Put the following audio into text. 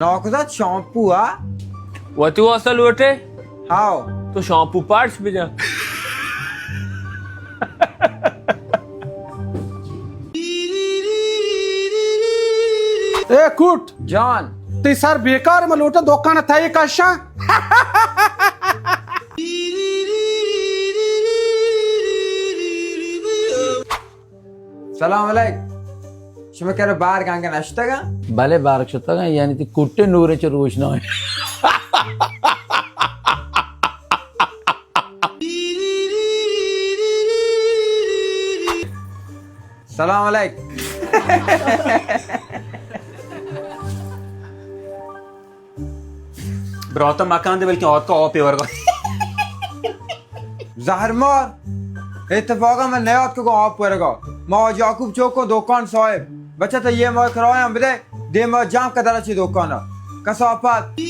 ناکوزات شامپو، ہا؟ وتی واسطہ لوٹے؟ ہاؤ۔ تو شامپو پارچ بجا۔ اے کوٹ۔ جان۔ تی سر بیکار، من لوٹاں دکان تئی کشاں۔ سلام علیک۔ شما کرا بار گانگ نشتگا؟ بلے بارک شتگا، یعنی تی کٹے نورے چہ روشنا ہے۔ سلام علیک۔ برات مکان دے، بلکہ آتکا آپ ورگا۔ زہر مار، اتفاقا من نیاتکگوں آپ ورگا۔ ما حاج یعقوب چوکوں دکان صاحب۔ بچہ تو یہ ماہ کرایہ ہم بدے، دے ما جام کدر چی دکانا۔ کسافت۔